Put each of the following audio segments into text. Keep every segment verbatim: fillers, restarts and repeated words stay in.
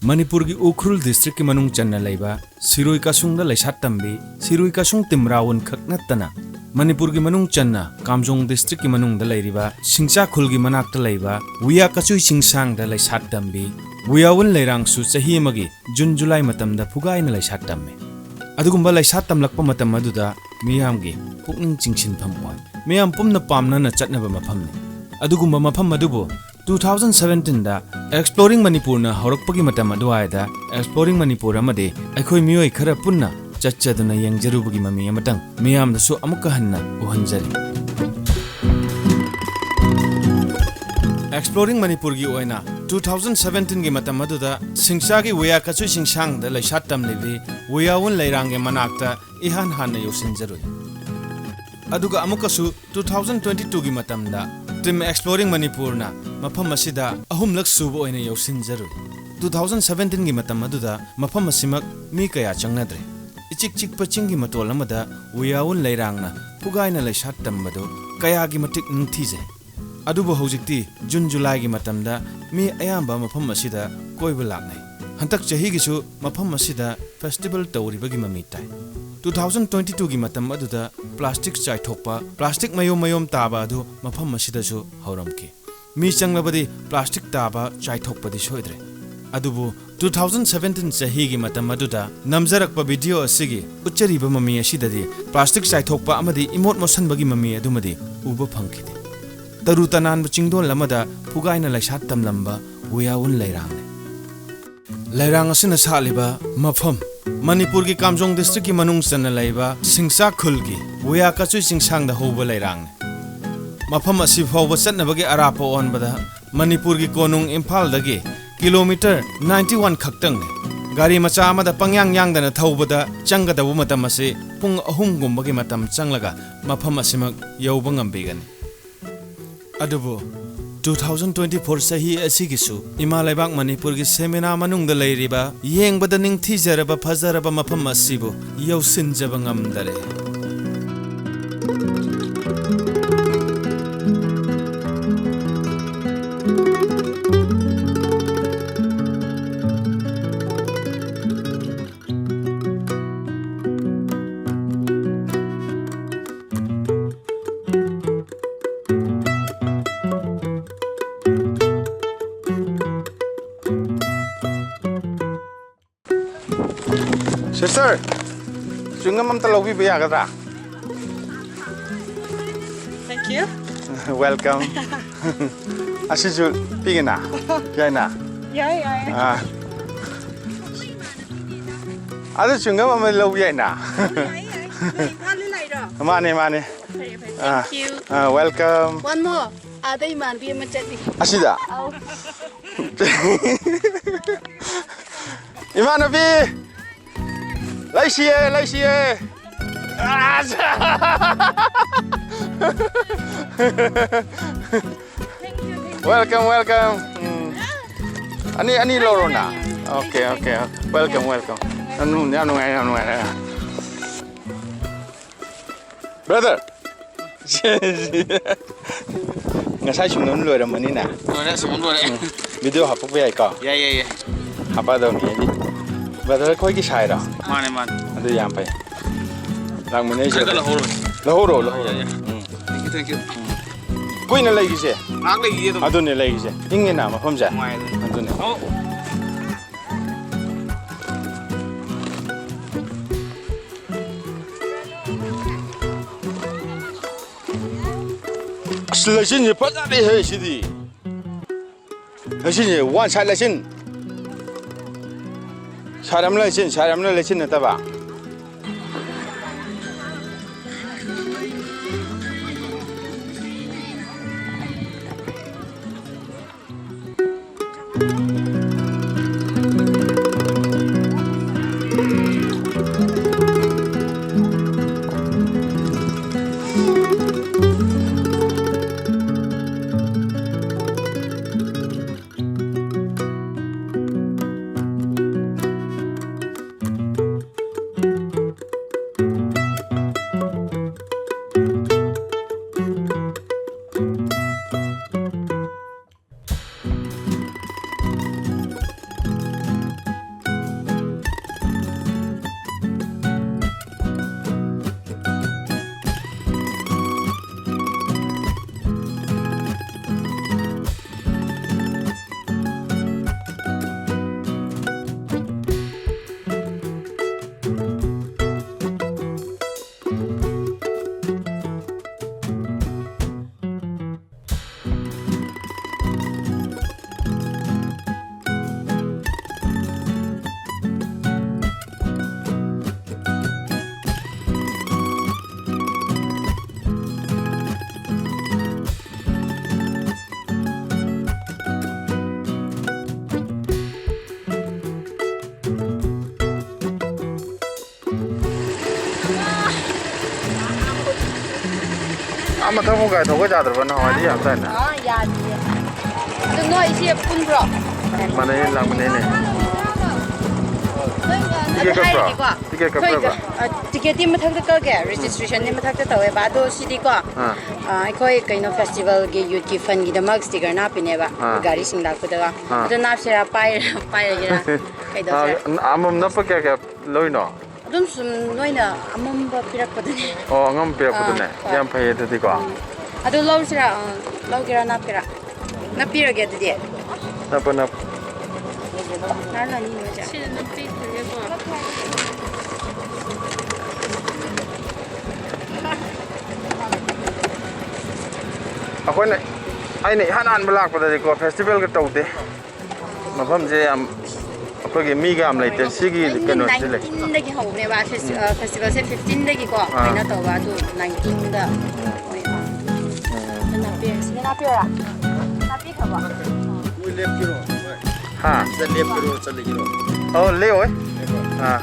ꯃꯅꯤꯄꯨꯔꯒꯤ ꯎꯈ꯭ꯔꯨꯜ ꯗꯤꯁꯇ꯭ꯔꯤꯛꯀꯤ ꯃꯅꯨꯡ ꯆꯟꯅ ꯂꯩꯕ ꯁꯤꯔꯣꯏ ꯀꯥꯁꯨꯡꯗ ꯂꯩꯁꯥꯠ ꯇꯝꯕꯤ, ꯁꯤꯔꯣꯏ ꯀꯥꯁꯨꯡ ꯇꯤꯝꯔꯥꯋꯨꯟ ꯈꯛ ꯅꯠꯇꯅ ꯃꯅꯤꯄꯨꯔꯒꯤ ꯃꯅꯨꯡ ꯆꯟꯅ ꯀꯥꯝꯖꯣꯡ ꯗꯤꯁꯇ꯭ꯔꯤꯛꯀꯤ ꯃꯅꯨꯡꯗ ꯂꯩꯔꯤꯕ ꯁꯤꯡꯆꯥ ꯈꯨꯜꯒꯤ ꯃꯅꯥꯛꯇ ꯂꯩꯕ ꯋꯤꯌꯥ ꯀꯆꯨꯏ ꯆꯤꯡꯁꯥꯡꯗ ꯂꯩꯁꯥꯠ ꯇꯝꯕꯤ ꯋꯤꯌꯥꯋꯨꯟ ꯂꯩꯔꯥꯡꯁꯨ ꯆꯍꯤ ꯑꯃꯒꯤ ꯖꯨꯟ ꯖꯨꯂꯥꯏ ꯃꯇꯝꯗ ꯐꯨꯒꯥꯏꯅ ꯂꯩꯁꯥꯠ ꯇꯝꯃꯤ꯫ ꯑꯗꯨꯒꯨꯝꯕ ꯂꯩꯁꯥꯠ ꯇꯝꯂꯛꯄ ꯃꯇꯝ ꯑꯗꯨꯗ ꯃꯤꯌꯥꯝꯒꯤ ꯄꯨꯛꯅꯤꯡ ꯆꯤꯡꯁꯤꯟꯐꯝ ꯑꯣꯏ꯫ ꯃꯤꯌꯥꯝ ꯄꯨꯝꯅ ꯄꯥꯝꯅꯅ ꯆꯠꯅꯕ ꯃꯐꯝꯅꯤ꯫ ꯑꯗꯨꯒꯨꯝꯕ ꯃꯐꯝ ꯑꯗꯨꯕꯨ two thousand seventeen ꯗ Exploring ꯃꯅꯤꯄꯨꯔꯅ ꯍꯧꯔꯛꯄꯒꯤ ꯃꯇꯝ ꯑꯗꯨꯋꯥꯏꯗ Exploring ꯃꯅꯤꯄꯨꯔ ꯑꯃꯗꯤ ꯑꯩꯈꯣꯏ ꯃꯤꯑꯣꯏ ꯈꯔ ꯄꯨꯟꯅ ꯆꯠꯆꯗꯨꯅ ꯌꯦꯡꯖꯔꯨꯕꯒꯤ ꯃꯃꯤ ꯑꯃꯇꯪ ꯃꯤꯌꯥꯝꯗꯁꯨ ꯑꯃꯨꯛꯀ ꯍꯟꯅ ꯎꯍꯟꯖꯔꯤ꯫ Exploring ꯃꯅꯤꯄꯨꯔꯒꯤ ꯑꯣꯏꯅ two thousand seventeen ꯒꯤ ꯃꯇꯝ ꯑꯗꯨꯗ ꯁꯤꯡꯆꯥꯒꯤ ꯋꯤꯌꯥ ꯀꯆꯨꯏ ꯆꯤꯡꯁꯥꯡꯗ ꯂꯩꯁꯥꯠ ꯇꯝꯂꯤꯕꯤ ꯋꯤꯌꯥꯋꯨꯟ ꯂꯩꯔꯥꯡꯒꯤ ꯃꯅꯥꯛꯇ ꯏꯍꯥꯟ ꯍꯥꯟꯅ ꯌꯧꯁꯤꯟꯖꯔꯨꯏ꯫ ꯑꯗꯨꯒ ꯑꯃꯨꯛꯀꯁꯨ two thousand twenty two ꯒꯤ ꯃꯇꯝꯗ Team Exploring ꯃꯅꯤꯄꯨꯔꯅ ꯃꯐꯝ ꯑꯁꯤꯗ ꯑꯍꯨꯝꯂꯛ ꯁꯨꯕ ꯑꯣꯏꯅ ꯌꯧꯁꯤꯟꯖꯔꯨꯏ꯫ Two thousand seventeen ꯒꯤ ꯃꯇꯝ ꯑꯗꯨꯗ ꯃꯐꯝ ꯑꯁꯤꯃꯛ ꯃꯤ ꯀꯌꯥ ꯆꯪꯅꯗ꯭ꯔꯦ꯫ ꯏꯆꯤꯛ ꯆꯤꯛꯄ ꯆꯤꯡꯒꯤ ꯃꯇꯣꯜ ꯑꯃꯗ ꯋꯤꯌꯥꯋꯨꯟ ꯂꯩꯔꯥꯡꯅ ꯐꯨꯒꯥꯏꯅ ꯂꯩꯁꯥꯠ ꯇꯝꯕꯗꯨ ꯀꯌꯥꯒꯤ ꯃꯇꯤꯛ ꯅꯤꯡꯊꯤꯖꯩ꯫ ꯑꯗꯨꯕꯨ ꯍꯧꯖꯤꯛꯇꯤ ꯖꯨꯟ ꯖꯨꯂꯥꯏꯒꯤ ꯃꯇꯝꯗ ꯃꯤ ꯑꯌꯥꯝꯕ ꯃꯐꯝ ꯑꯁꯤꯗ ꯀꯣꯏꯕ ꯂꯥꯛꯅꯩ꯫ ꯍꯟꯗꯛ ꯆꯍꯤꯒꯤꯁꯨ ꯃꯐꯝ ꯑꯁꯤꯗ festival ꯇꯧꯔꯤꯕꯒꯤ ꯃꯃꯤ ꯇꯥꯏ꯫ Two thousand twenty two ꯒꯤ ꯃꯇꯝ ꯑꯗꯨꯗ plastic ꯆꯥꯏꯊꯣꯛꯄ, plastic ꯃꯌꯣꯝ ꯃꯌꯣꯝ ꯇꯥꯕ ꯑꯗꯨ ꯃꯐꯝ ꯑꯁꯤꯗꯁꯨ ꯍꯧꯔꯝꯈꯤ꯫ ꯃꯤ ꯆꯪꯂꯕꯗꯤ plastic ꯇꯥꯕ ꯆꯥꯏꯊꯣꯛꯄꯗꯤ ꯁꯣꯏꯗ꯭ꯔꯦ꯫ ꯑꯗꯨꯕꯨ two thousand seventeen ꯆꯍꯤꯒꯤ ꯃꯇꯝ ꯑꯗꯨꯗ ꯅꯝꯖꯔꯛꯄ video ꯑꯁꯤꯒꯤ ꯎꯠꯆꯔꯤꯕ ꯃꯃꯤ ꯑꯁꯤꯗꯗꯤ plastic ꯆꯥꯏꯊꯣꯛꯄ ꯑꯃꯗꯤ ꯏꯃꯣꯠ ꯃꯣꯠꯁꯟꯕꯒꯤ ꯃꯃꯤ ꯑꯗꯨꯃꯗꯤ ꯎꯕ ꯐꯪꯈꯤꯗꯦ꯫ ꯇꯔꯨ ꯇꯅꯥꯟꯕ ꯆꯤꯡꯗꯣꯜ ꯑꯃꯗ ꯐꯨꯒꯥꯏꯅ ꯂꯩꯁꯥꯠ ꯇꯝꯂꯝꯕ ꯋꯤꯌꯥꯋꯨꯟ ꯂꯩꯔꯥꯡꯅꯤ꯫ ꯂꯩꯔꯥꯡ ꯑꯁꯤꯅ ꯁꯥꯠꯂꯤꯕ ꯃꯐꯝ ꯃꯅꯤꯄꯨꯔꯒꯤ ꯀꯥꯝꯖꯣꯡ ꯗꯤꯁꯇ꯭ꯔꯤꯛꯀꯤ ꯃꯅꯨꯡ ꯆꯟꯅ ꯂꯩꯕ ꯁꯤꯡꯆꯥ ꯈꯨꯜꯒꯤ ꯋꯤꯌꯥ ꯀꯆꯨꯏ ꯆꯤꯡꯁꯥꯡꯗ ꯍꯧꯕ ꯂꯩꯔꯥꯡꯅꯤ꯫ ꯃꯐꯝ ꯑꯁꯤ ꯐꯥꯎꯕ ꯆꯠꯅꯕꯒꯤ ꯑꯔꯥꯞꯄ ꯑꯣꯟꯕꯗ ꯃꯅꯤꯄꯨꯔꯒꯤ ꯀꯣꯅꯨꯡ ꯏꯝꯐꯥꯜꯗꯒꯤ ꯀꯤꯂꯣꯃꯤꯇꯔ ninety one ꯈꯛꯇꯪꯅꯤ꯫ ꯒꯥꯔꯤ ꯃꯆꯥ ꯑꯃꯗ ꯄꯪꯌꯥꯡ ꯌꯥꯡꯗꯅ ꯊꯧꯕꯗ ꯆꯪꯒꯗꯧꯕ ꯃꯇꯝ ꯑꯁꯤ ꯄꯨꯡ ꯑꯍꯨꯝꯒꯨꯝꯕꯒꯤ ꯃꯇꯝ ꯆꯪꯂꯒ ꯃꯐꯝ ꯑꯁꯤꯃꯛ ꯌꯧꯕ ꯉꯝꯕꯤꯒꯅꯤ꯫ ꯑꯗꯨꯕꯨ two thousand twenty four ꯆꯍꯤ ꯑꯁꯤꯒꯤꯁꯨ ꯏꯃꯥ ꯂꯩꯕꯥꯛ ꯃꯅꯤꯄꯨꯔꯒꯤ ꯁꯦꯃꯤꯅꯥ ꯃꯅꯨꯡꯗ ꯂꯩꯔꯤꯕ ꯌꯦꯡꯕꯗ ꯅꯤꯡꯊꯤꯖꯔꯕ ꯐꯖꯔꯕ ꯃꯐꯝ ꯑꯁꯤꯕꯨ ꯌꯧꯁꯤꯟꯖꯕ ꯉꯝꯗꯔꯦ꯫ Sister, chewing gum ꯑꯝꯇ ꯂꯧꯕꯤꯕ ꯌꯥꯒꯗ꯭ꯔꯥ? Thank you. Welcome. ꯑꯁꯤꯁꯨ ꯄꯤꯒꯦꯅ? ꯌꯥꯏꯅ? ꯌꯥꯏ, ꯌꯥꯏ꯫ ꯑꯥ꯫ ꯑꯗꯨ chewing gum ꯑꯃ ꯂꯧꯕ ꯌꯥꯏꯅ? ꯌꯥꯏ, ꯌꯥꯏ꯫ ꯅꯣꯏ ꯏꯝꯐꯥꯜꯗ ꯂꯩꯔꯣ? ꯃꯥꯅꯦ, ꯃꯥꯅꯦ꯫ ꯐꯔꯦ, ꯐꯔꯦ꯫ ꯑꯥ, Thank you. Ah, welcome. One more. ꯑꯥꯗ ꯏꯃꯥꯟꯕꯤ ꯑꯃ ꯆꯠꯂꯤ꯫ ꯑꯁꯤꯗ? ꯑꯧ꯫ ꯏꯃꯥꯟꯅꯕꯤ! ꯂꯩꯁꯤꯌꯦ, ꯂꯩꯁꯤꯌꯦ! ꯑꯁ! Welcome, welcome. ꯎꯝ. ꯑꯅꯤ, ꯑꯅꯤ ꯂꯧꯔꯣꯅ꯫ Okay, okay. Welcome, welcome. ꯌꯥꯝ ꯅꯨꯡ-, ꯌꯥꯝ ꯅꯨꯡꯉꯥꯏꯔꯦ, ꯌꯥꯝ ꯅꯨꯡꯉꯥꯏꯔꯦ꯫ Brother! ꯉꯁꯥꯏ chewing gum ꯂꯣꯏꯔꯝꯃꯅꯤꯅ꯫ ꯂꯣꯏꯔꯦ, chewing gum ꯂꯣꯏꯔꯦ꯫ Video ꯍꯥꯞꯄꯛꯄ ꯌꯥꯏꯀꯣ? ꯌꯥꯏ, ꯌꯥꯏ, ꯌꯥꯏ꯫ ꯍꯥꯞꯄꯛꯑꯗꯧꯅꯤ ꯑꯩꯗꯤ꯫ Brother ꯑꯩꯈꯣꯏꯒꯤ ꯁꯥꯏꯔꯣ? ꯃꯥꯅꯦ, ꯃꯥꯅꯦ꯫ ꯑꯗꯨ ꯌꯥꯝ ꯐꯩ꯫ ꯂꯥꯛꯃꯤꯟꯅꯩꯁꯦ꯫ ꯈꯔ ꯈꯔ ꯂꯧꯍꯧꯔꯣ꯫ ꯂꯧꯍꯧꯔꯣ, ꯂꯧꯍꯧꯔꯣ꯫ ꯌꯥꯏ, ꯌꯥꯏ꯫ ꯎꯝ꯫ Thank you, thank you꯫ ꯀꯨꯏꯅ ꯂꯩꯈꯤꯁꯦ꯫ ꯉꯥꯏꯍꯥꯛ ꯂꯩꯈꯤꯒꯦ ꯑꯗꯨꯝ꯫ ꯑꯗꯨꯅꯦ ꯂꯩꯈꯤꯁꯦ꯫ ꯏꯪꯉꯤꯅ ꯃꯐꯝꯁꯦ꯫ ꯅꯨꯡꯉꯥꯏ ꯑꯗꯨꯝ꯫ ꯑꯗꯨꯅꯦ꯫ ꯑꯣ꯫ ꯑꯁ, ꯂꯩꯆꯤꯟꯁꯦ ꯐꯖꯔꯦꯍꯦ ꯁꯤꯗꯤ꯫ ꯂꯩꯆꯤꯟꯁꯦ one side ꯂꯩꯆꯤꯟ꯫ Side ꯑꯃꯅ ꯂꯩꯆꯤꯟ, side ꯑꯃꯅ ꯂꯩꯆꯤꯟ ꯅꯠꯇꯕ꯫ ꯃꯊꯛ ꯐꯥꯎ ꯒꯥꯔꯤ ꯊꯧꯒꯠ ꯌꯥꯗ꯭ꯔꯕ? ꯅꯍꯥꯟꯋꯥꯏꯗꯤ ꯌꯥꯝ ꯇꯥꯏꯅ꯫ ꯑꯥ, ꯌꯥꯗꯤꯌꯦ꯫ ꯑꯗꯨ ꯅꯣꯏ ꯏꯆꯦ ꯄꯨꯟꯕ꯭ꯔꯣ? ꯃꯥꯟꯅꯩ, ꯂꯥꯛꯃꯤꯟꯅꯩꯅꯦ꯫ ꯅꯣꯏ, ꯑ, ꯑꯗꯨ ꯇꯤꯀꯦꯠ ꯀꯛꯄ꯭ꯔꯣ? ꯍꯥꯏꯔꯒꯦꯀꯣ꯫ ꯇꯤꯀꯦꯠ ꯑꯩꯈꯣꯏ ꯀꯛꯄ꯭ꯔꯕ? ꯒ-, ꯑ, ꯇꯤꯀꯦꯠꯇꯤ ꯃꯊꯛꯇ ꯀꯛꯑꯦ, ꯔꯦꯖꯤꯁꯇ꯭ꯔꯦꯁꯟꯗꯤ ꯃꯊꯛꯇ ꯇꯧꯋꯦꯕ꯫ ꯑꯗꯣ ꯁꯤꯗꯤꯀꯣ, ꯑꯥ꯫ ꯑ, ꯑꯩꯈꯣꯏ ꯀꯩꯅꯣ ꯐꯦꯁꯇꯤꯚꯦꯜꯒꯤ ꯌꯨꯠꯀꯤ ꯐꯟꯒꯤꯗꯃꯛ ꯁ꯭ꯇꯤꯀꯔ ꯅꯥꯞꯄꯤꯅꯦꯕ, ꯑꯥ꯫ ꯒꯥꯔꯤꯁꯤꯡ ꯂꯥꯛꯄꯗꯒ꯫ ꯑꯥ꯫ ꯑꯗꯣ ꯅꯥꯞꯁꯤꯔꯥ, ꯄꯥꯏꯔ-, ꯄꯥꯏꯔꯒꯦꯔꯥ? ꯀꯩꯗꯧꯁꯤꯔꯥ? ꯑꯥ, ꯑꯃꯃꯝ ꯅꯞꯄ ꯀꯌꯥ ꯀꯌꯥ ꯂꯧꯔꯤꯅꯣ? ꯑꯗꯨꯝ ꯁꯨꯝ ꯅꯣꯏꯅ ꯑꯉꯝꯕ ꯄꯤꯔꯛꯄꯗꯨꯅꯦ꯫ ꯑꯣ, ꯑꯉꯝꯕ ꯄꯤꯔꯛꯄꯗꯨꯅꯦ꯫ ꯑꯥ, ꯍꯣꯏ꯫ ꯌꯥꯝ ꯐꯩꯌꯦ ꯑꯗꯨꯗꯤꯀꯣ꯫ ꯎꯝ꯫ ꯑꯗꯨ ꯂꯧꯁꯤꯔꯥ? ꯑꯥ, ꯂꯧꯒꯦꯔꯥ, ꯅꯞꯀꯦꯔꯥ? ꯅꯞꯄꯤꯔꯒꯦ ꯑꯗꯨꯗꯤ꯫ ꯅꯞꯄꯣ, ꯅꯞꯄꯣ꯫ ꯅꯍꯥꯟ ꯑꯅꯤ ꯂꯣꯏꯁꯦ꯫ ꯁꯤꯅ ꯅꯞꯄꯤꯈ꯭ꯔꯒꯦꯀꯣ꯫ ꯑꯩꯈꯣꯏꯅ, ꯑꯩꯅ ꯏꯍꯥꯟ ꯍꯥꯟꯕ ꯂꯥꯛꯄꯗꯗꯤꯀꯣ, ꯐꯦꯁꯇꯤꯚꯦꯜꯒ ꯇꯧꯗꯦ꯫ ꯃꯐꯝꯁꯦ ꯌꯥꯝ, ꯑꯩꯈꯣꯏꯒꯤ ꯃꯤꯒ ꯌꯥꯝ ꯂꯩꯇꯦ꯫ ꯁꯤꯒꯤ ꯀꯩꯅꯣꯁꯤꯗꯤ ꯂꯩ꯫ ꯅꯥꯏꯟꯇꯤꯟꯗꯒꯤ ꯍꯧꯕꯅꯦꯕ ꯐꯦꯁ-, ꯎꯝ꯫ ꯑ, ꯐꯦꯁꯇꯤꯚꯦꯜꯁꯦ ꯐꯤꯐꯇꯤꯟꯗꯒꯤ ꯀꯣ, ꯑꯥ꯫ ꯀꯩꯅꯣ ꯇꯧꯕ, ꯑꯗꯨ ꯅꯥꯏꯟꯇꯤꯟꯗ ꯎꯝ꯫ ꯑꯣꯏ, ꯑꯥ꯫ ꯎꯝ꯫ ꯑꯗꯨ ꯅꯥꯄꯤ-, ꯁꯤꯗ ꯅꯥꯄꯤꯔꯣꯔꯥ? ꯅꯥꯄꯤꯈ꯭ꯔꯕꯣ? ꯃꯣꯏ ꯂꯦꯞꯀꯦꯔꯣ? ꯃꯣꯏ ꯍꯥ? ꯁꯤꯗ ꯂꯦꯞꯀꯦꯔꯣ, ꯆꯠꯂꯒꯦꯔꯣ? ꯑꯧ, ꯂꯦꯛꯑꯣꯏ꯫ ꯂꯦꯞꯄꯣꯏ꯫ ꯑꯥ꯫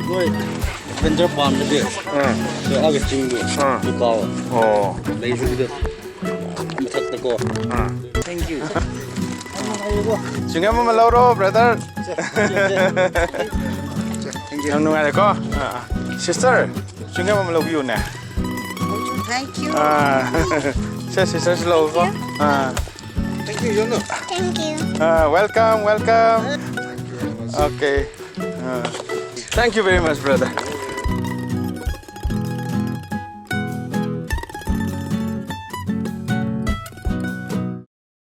ꯅꯣꯏ ꯑꯦꯗꯚꯦꯟꯆꯔ ꯄꯥꯝꯗꯗꯤ ꯑꯥ꯫ ꯁꯤ ꯑꯥꯒꯤ ꯆꯤꯡꯗꯣ ꯑꯥ꯫ ꯑꯗꯨ ꯀꯥꯎꯑꯣ꯫ ꯑꯣ꯫ ꯂꯩꯁꯨ ꯑꯗꯨꯗ ꯃꯊꯛꯇꯀꯣ꯫ ꯑꯥ꯫ Thank you. ꯆꯤꯡꯉꯝ ꯑꯃ ꯂꯧꯔꯣ, brother꯫ Thank you. ꯌꯥꯝ ꯅꯨꯡꯉꯥꯏꯔꯦꯀꯣ? ꯑꯥ, ꯑꯥ꯫ Sister, ꯆꯤꯡꯉꯝ ꯑꯃ ꯂꯧꯕꯤꯌꯨꯅꯦ꯫ Thank you. Ah. Say, sisterꯁꯨ ꯂꯧꯀꯣ꯫ Thank you. Ah. Thank you, Yono. Thank you. Ah, welcome, welcome. Okay. Ah. Thank you very much, brother.